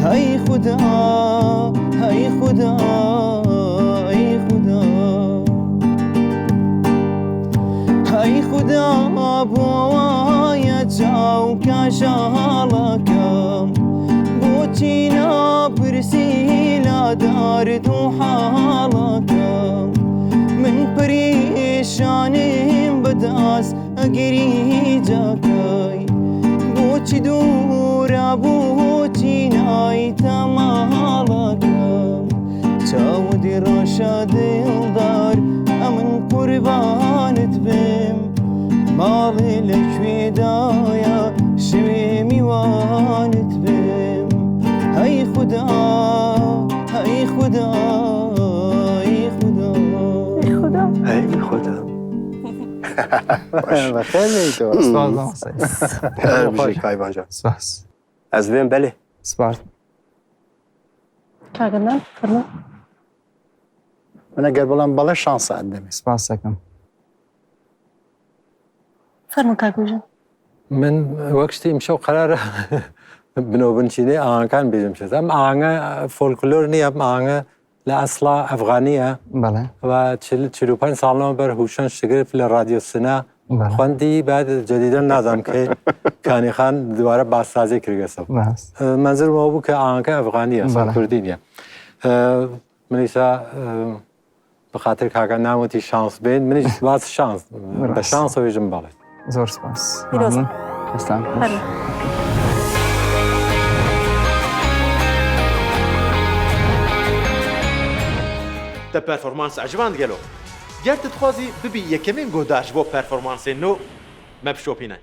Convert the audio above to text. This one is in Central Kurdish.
ئەی خودا ئەی خودا ئەی خودا ئەی خودا بۆ وایە چاو کاژاڵەکەم بۆچی ناپرسی لە دارد و حاڵەکەم من پەریشانیم بەدەست ئەگری جاکەی بۆچی دوورە بۆچی نایتە ماڵەکەم چاودی ڕەشە دڵدار ئەمن قوربانت بم ماڵێ لەکوێدایە شوێ میوانت بم هەی خودا هەی خودا هەی خودا خودا هەی خودا بەخێر بێیتەوە. سپاس مامۆستا. بژی کایبان جان. سپاس. ئەز بێم بەلێ. سپاس. کاک عەدنان فەرموو. من ئەگەر بڵێم بەڵێ شانسە ئەدەمێ. سپاس دەکەم. فەرموو کاک وژن. من وەک شتی ئیمشەو قەرارە بنەو بنچینەی ئاهەنگەکان بێژم شێت ئەم ئاهەنگە فۆلکلۆر نییە ئەم ئاهەنگە لە ئەسڵا ئەفغانییە بەڵێ. و 45 ساڵ لەمەوبەر هوشەن شگرف لە ڕادیۆ سنە بەڵێ. خوەندی بعد جەدیدەن نازانم کەی کانی خان دووارە بازسازی کردگەسەو. ڕاست. مەنزورم ئەوە بوو کە ئاهەنگەکە ئەفغانییە ئەسڵا بەڵێ. کوردی نییە. منیشا بە خاتر کاکە ناوتی شانس بێن منیش باس شانس بە شانسەوەیژم بەڵێ. زۆر سپاس. پیرۆز. مەمنون. دەستان خۆش. فەرموو. Te performans eciband gelo? Ger tu dixwazî bibî yekemîn guhdar ji bo performansên nû, me bişopîne.